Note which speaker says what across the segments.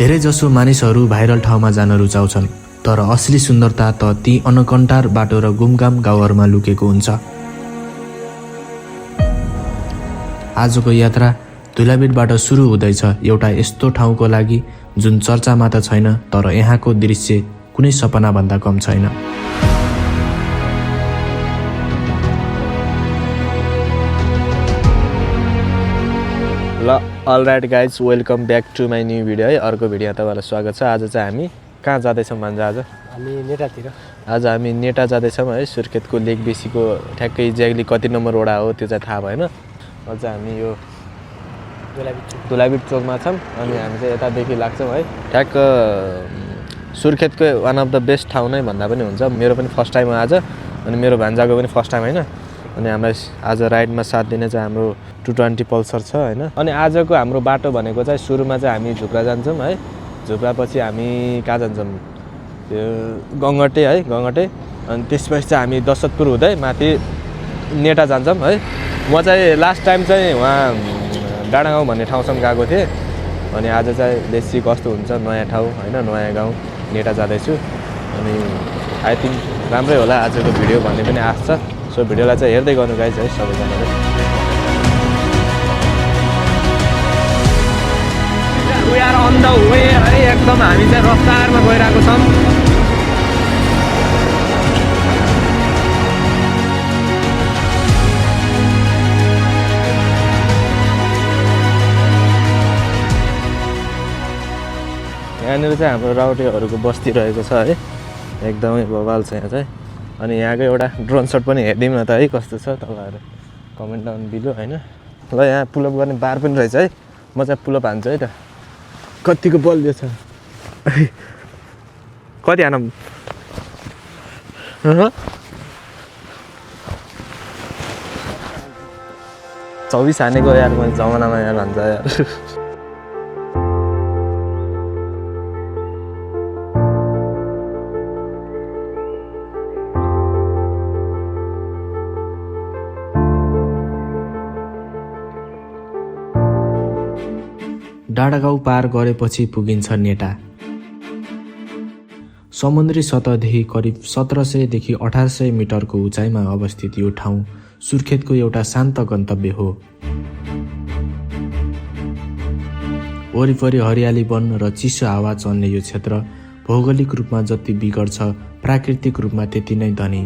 Speaker 1: धेरैजसो मानिसहरू भाइरल ठाउँमा जान रुचाउँछन्, तर असली सुन्दरता त ती अनकन्टार बाटो र गुमगाम गाउँहरूमा लुकेको हुन्छ। आजको यात्रा धुलाबीटबाट सुरु हुँदैछ एउटा यस्तो ठाउँको लागि जुन चर्चामा त छैन, तर यहाँको दृश्य कुनै सपना भन्दा कम छैन। ल alright guys, welcome back to my new video है। अर्को भिडियो तपाईँलाई स्वागत छ। आज चाहिँ हामी कहाँ जाँदैछौँ भन्छ?
Speaker 2: हामी नेटातिर।
Speaker 1: आज हामी नेटा जाँदैछौँ है। सुर्खेतको लेक बेसीको ठ्याक्कै एक्ज्याक्टली कति नम्बर वडा हो त्यो चाहिँ थाहा भएन। अझ हामी यो धुलाबीट चोकमा छौँ अनि हामी चाहिँ यतादेखि लाग्छौँ है। ठ्याक्क सुर्खेतको वान अफ द बेस्ट ठाउँ नै भन्दा पनि हुन्छ। मेरो पनि फर्स्ट टाइम हो आज, अनि मेरो भान्जाको पनि फर्स्ट टाइम होइन। अनि हामीलाई आज राइडमा साथ दिने चाहिँ हाम्रो 220 पल्सर छ होइन। अनि आजको हाम्रो बाटो भनेको चाहिँ सुरुमा चाहिँ हामी झुक्रा जान्छौँ है। झुक्रापछि हामी कहाँ जान्छौँ? त्यो गङ्गटे है, गङ्गटे। अनि त्यसपछि चाहिँ हामी दशरथपुर हुँदै माथि नेटा जान्छौँ है। म चाहिँ लास्ट टाइम चाहिँ वहाँ डाँडागाउँ भन्ने ठाउँसम्म गएको थिएँ। अनि आज चाहिँ बेसी कस्तो हुन्छ नयाँ ठाउँ होइन, नयाँ गाउँ नेटा जाँदैछु। अनि आई थिङ्क राम्रै होला आजको भिडियो भन्ने पनि आश छ। सो भिडियोलाई चाहिँ हेर्दै गर्नु गाइज है सबैजनाले। We are on the way है, एकदम हामी चाहिँ रफ्तारमा गइरहेको छौँ। यहाँनिर चाहिँ हाम्रो राउटेहरूको बस्ती रहेको छ है। एकदमै बवाल छ यहाँ चाहिँ। अनि यहाँको एउटा ड्रोन सट पनि हेरिदिउँ न त है, कस्तो छ तपाईँहरू कमेन्ट डाउन बिलो होइन। ल यहाँ पुलअप गर्ने बार पनि रहेछ है। म चाहिँ पुलअप हान्छु है त। कतिको बलियो छ, कति हानौँ? 24 हानेको यार मैले जमानामा यार भन्छ यार। डाँडागाउँ पार गरेपछि पुगिन्छ नेटा। समुद्री सतहदेखि करिब 1700 देखि 1800 मिटरको उचाइमा अवस्थित यो ठाउँ सुर्खेतको एउटा शान्त गन्तव्य हो। वरिपरि हरियाली वन र चिसो हावा चल्ने यो क्षेत्र भौगोलिक रूपमा जति बिगड छ, प्राकृतिक रूपमा त्यति नै धनी।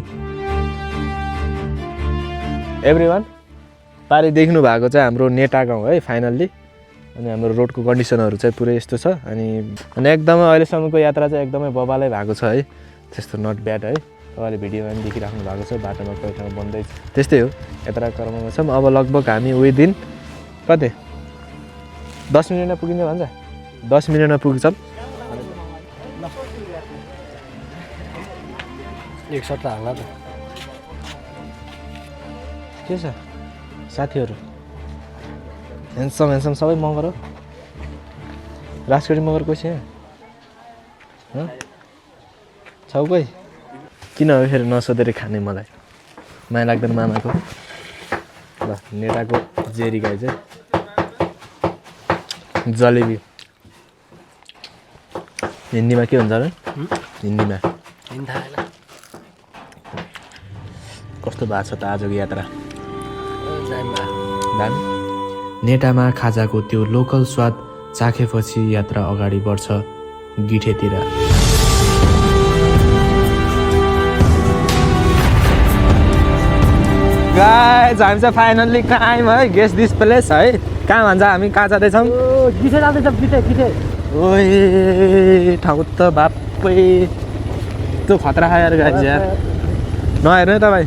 Speaker 1: एभ्रिवान, पारि देख्नु भएको चाहिँ हाम्रो नेटा गाउँ है फाइनल्ली। अनि हाम्रो रोडको कन्डिसनहरू चाहिँ पुरै यस्तो छ। अनि एकदमै अहिलेसम्मको यात्रा चाहिँ एकदमै बबालै भएको छ है। त्यस्तो नट ब्याड है। तपाईँले भिडियोमा पनि देखिराख्नु भएको छ, बाटोमा कोही ठाउँ बन्दैछ। त्यस्तै हो, यात्रा क्रममा छौँ। अब लगभग हामी विदिन कति 10 मिनटमा पुगिन्छ भन्छ। 10 मिनटमा पुग्छौँ।
Speaker 2: एक सट्टा हाल्ला त
Speaker 1: के छ साथीहरू? ह्यान्डसम सबै मगर हो। राजकोटी मगर कोही छ यहाँ? छौ कोही? किन हो फेरि नसोधेर खाने? मलाई माया लाग्दैन मामाको। ल नेटाको जेरी गाई चाहिँ जलेबी। हिन्दीमा के हुन्छ र? हिन्दीमा कस्तो भएको छ त आजको यात्रा? दामी। नेटामा खाजाको त्यो लोकल स्वाद चाखेपछि यात्रा अगाडि बढ्छ गिठेतिर। गाइज हामी चाहिँ फाइनल्ली कहाँ आयौँ है? गेस दिस प्लेस है। कहाँ भन्छ? हामी कहाँ जाँदैछौँ?
Speaker 2: गिठे जाँदैछौँ। गिठे
Speaker 1: ओए ठाउँ त बापै त्यो खतरा खाएर गाइज यार। नहेर्नु है तपाईँ।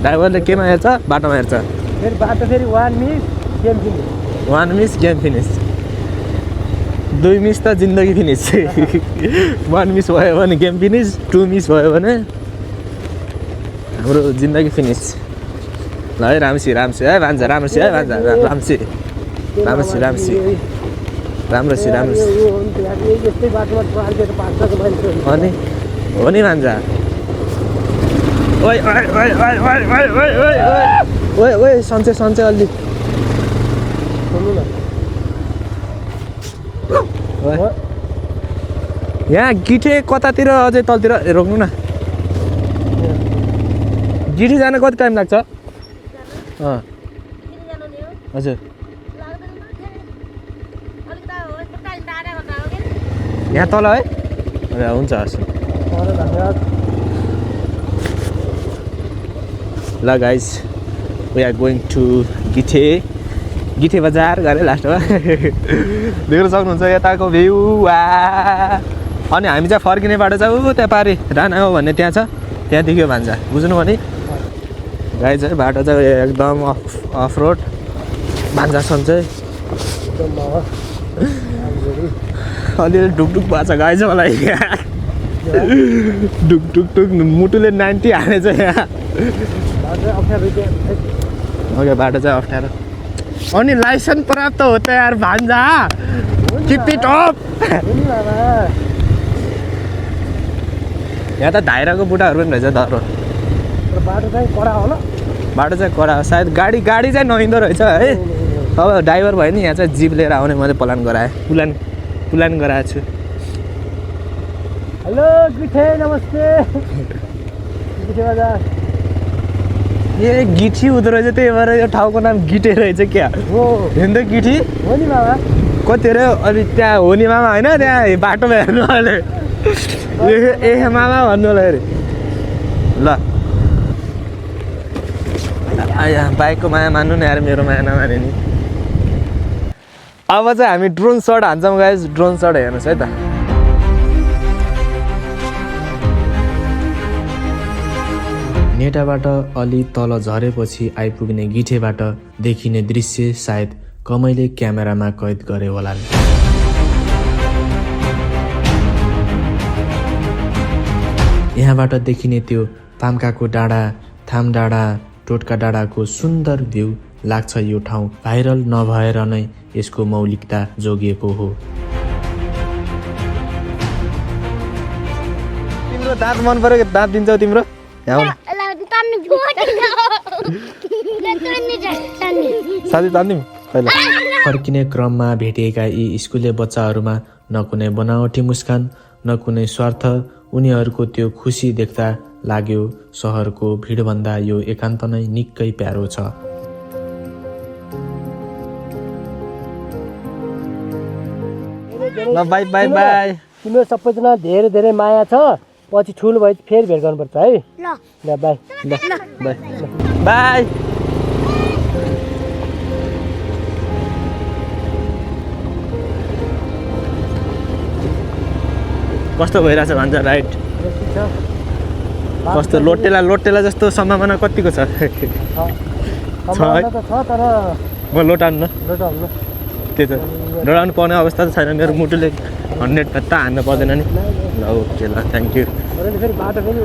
Speaker 1: ड्राइभरले केमा हेर्छ? बाटोमा हेर्छ।
Speaker 2: फेरि बाटो फेरि 1 miss game finish.
Speaker 1: 1 miss game finish. 2 miss त जिन्दगी फिनिस। 1 मिस भयो भने गेम फिनिस, 2 मिस भयो भने हाम्रो जिन्दगी फिनिस। ल है राम्सी है भान्जा, राम्रसी है भान्जा, राम्सी अनि हो नि भान्जा। ओइ सन्चै अलि यहाँ गिठे कतातिर अझै तलतिर रोक्नु न गिठी जान कति टाइम लाग्छ हजुर यहाँ तल है हुन्छ हस् ल guys we are going to गिठे बजार गरे लास्टमा देख्न सक्नुहुन्छ यताको भ्यू वा अनि हामी चाहिँ फर्किने बाटो चाहिँ त्यहाँ पारि राना हो भन्ने त्यहाँ छ त्यहाँ देखियो भान्जा बुझ्नु भने गाई चाहिँ बाटो चाहिँ एकदम अफ रोड भान्जासम्म चाहिँ अलिअलि ढुकढुक भएको छ गाई चाहिँ मलाई ढुकढुक मुटुले 90 हानेछ यहाँ ओके बाटो चाहिँ अप्ठ्यारो अनि लाइसेन्स प्राप्त हो त यार भान्जा किप इट अप यहाँ त धाइराको बुढाहरू पनि रहेछ दरो
Speaker 2: बाटो चाहिँ कडा होला
Speaker 1: बाटो चाहिँ कडा सायद गाडी चाहिँ नहिँदो रहेछ है अब ड्राइभर भयो नि यहाँ चाहिँ जिप लिएर आउने मैले प्लान गराएँ प्लान गराएको छु
Speaker 2: हेलो गिठे नमस्ते गिठे बजार
Speaker 1: ए गिठी हुँदो रहेछ त्यही भएर यो ठाउँको नाम गिठे रहेछ क्या
Speaker 2: हो
Speaker 1: हेर्नु त गिठी
Speaker 2: हो नि बाबा
Speaker 1: कति अरे अनि त्यहाँ हो नि मामा होइन त्यहाँ बाटोमा हेर्नु अहिले ए मामा भन्नु होला अरे ल बाइकको माया मान्नु नि यार मेरो माया नमाने नि अब चाहिँ हामी ड्रोन सट हान्छौँ गाइस ड्रोन सट हेर्नुहोस् है त नेटाबाट अलि तल झरेपछि आइपुग्ने गिठेबाट देखिने दृश्य सायद कमैले क्यामेरामा कैद गरे होला यहाँबाट देखिने त्यो पाम्काको डाँडा थाम डाँडा टोटका डाँडाको सुन्दर भ्यू लाग्छ यो ठाउँ भाइरल नभएर नै यसको मौलिकता जोगिएको हो तिम्रो दाँत मन पर्यो कि दाँत दिन्छौ तिम्रो साथी तान्दिम पहिला फर्किने क्रममा भेटिएका यी स्कुले बच्चाहरूमा न कुनै बनावटी मुस्कान न कुनै स्वार्थ उनीहरूको त्यो खुसी देख्दा लाग्यो सहरको भिडभन्दा यो एकान्त नै निकै प्यारो छ ल बाई बाई बाई
Speaker 2: तिम्रो सबैजना धेरै धेरै माया छ पछि ठुलो भए फेरि भेट गर्नुपर्छ है ल बाई
Speaker 1: ल बाई बाई कस्तो भइरहेछ भन्छ राइट कस्तो लोटेला जस्तो सम्भावना कतिको छ
Speaker 2: तर
Speaker 1: म लोटाउनु त्यही त डराउनु पर्ने अवस्था त छैन मेरो मुटुले 100 पत्ता हान्न पर्दैन नि ल ओके ल थ्याङ्क यू
Speaker 2: फेरि बाटो फेरि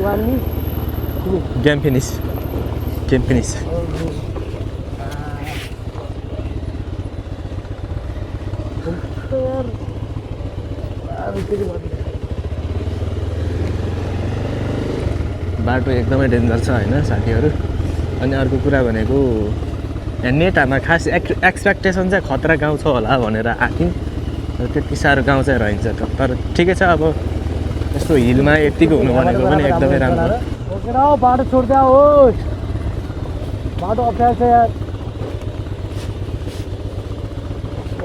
Speaker 1: गेम फिनिस बाटो एकदमै डेन्जर छ होइन साथीहरू अनि अर्को कुरा भनेको नेटामा खास एक्सपेक्टेसन चाहिँ खतरा गाउँ छ होला भनेर आँट्यौँ त्यति साह्रो गाउँ चाहिँ रहन्छ त तर ठिकै छ अब यस्तो हिलमा यतिको हुनु भनेको पनि एकदमै राम्रो
Speaker 2: बाटो छोड्दा होस् बाटो अप्ठ्यारो छ यार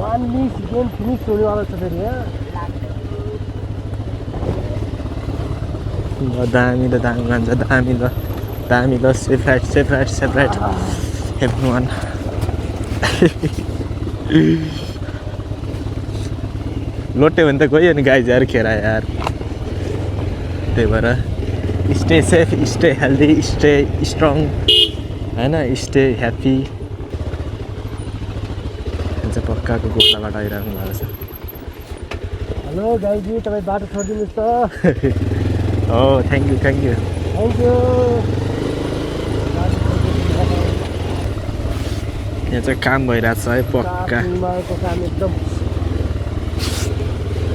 Speaker 2: 1 मिस गेम फिनिस हुनेवाला छ फेरि
Speaker 1: दामी त दामी मान्छ दामी ल सेफ राइट everyone लोटे भने त गयो नि गाइज यार खेरा यार त्यही भएर stay safe stay healthy stay strong होइन स्टे ह्याप्पी चाहिँ पक्काको गोठलाबाट आइरहनु भएको छ
Speaker 2: हेलो गाइजी तपाईँ बाटो छोडिदिनुहोस् त
Speaker 1: हो थ्याङ्क यू यहाँ चाहिँ काम भइरहेको छ है पक्का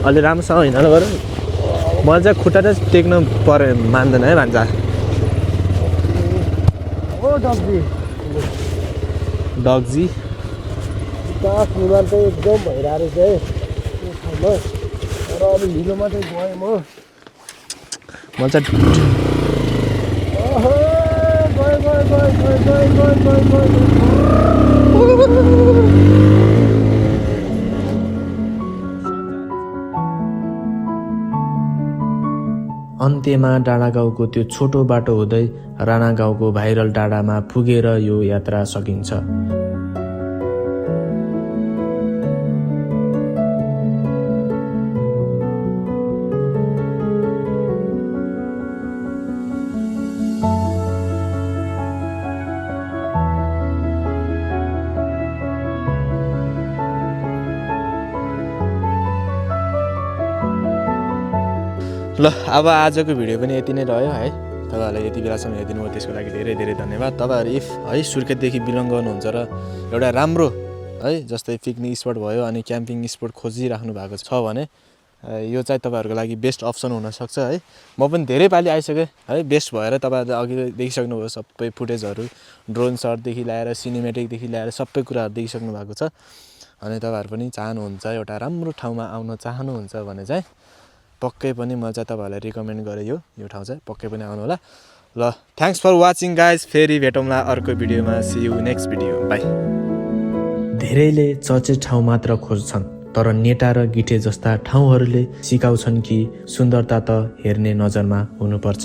Speaker 1: अलि राम्रोसँग होइन र बरु मलाई चाहिँ खुट्टा चाहिँ टेक्न मान्दैन है भान्जा डग्जी
Speaker 2: निर्माण चाहिँ एकदम भइरहेको रहेछ है तर अब हिलो मात्रै गएँ म
Speaker 1: मजा
Speaker 2: ओहो गयो
Speaker 1: अन्त्यमा डाँडागाउँको त्यो छोटो बाटो हुँदै राणागाउँको भाइरल डाँडामा पुगेर यो यात्रा सकिन्छ। ल अब आजको भिडियो पनि यति नै रह्यो है। तपाईँहरूलाई यति बेलासम्म हेरिदिनु भयो त्यसको लागि धेरै धेरै धन्यवाद। तपाईँहरू इफ है सुर्खेतदेखि बिलङ गर्नुहुन्छ र एउटा राम्रो है जस्तै पिकनिक स्पट भयो अनि क्याम्पिङ स्पट खोजिराख्नु भएको छ भने यो चाहिँ तपाईँहरूको लागि बेस्ट अप्सन हुनसक्छ है। म पनि धेरै पालि आइसकेँ है। बेस्ट भएर तपाईँहरूले अघि देखिसक्नुभयो सबै फुटेजहरू ड्रोन सटदेखि ल्याएर सिनेमेटिकदेखि ल्याएर सबै कुराहरू देखिसक्नु भएको छ। अनि तपाईँहरू पनि चाहनुहुन्छ एउटा राम्रो ठाउँमा आउन चाहनुहुन्छ भने चाहिँ पक्कै पनि म चाहिँ तपाईँहरूलाई रिकमेन्ड गरेँ यो ठाउँ चाहिँ पक्कै पनि आउनु होला। ल थ्याङ्क्स फर वाचिङ गाइज। फेरि भेटौँला अर्को भिडियोमा। See you next video. Bye. धेरैले चर्चित ठाउँ मात्र खोज्छन् तर नेटा र गिटे जस्ता ठाउँहरूले सिकाउँछन् कि सुन्दरता त हेर्ने नजरमा हुनुपर्छ।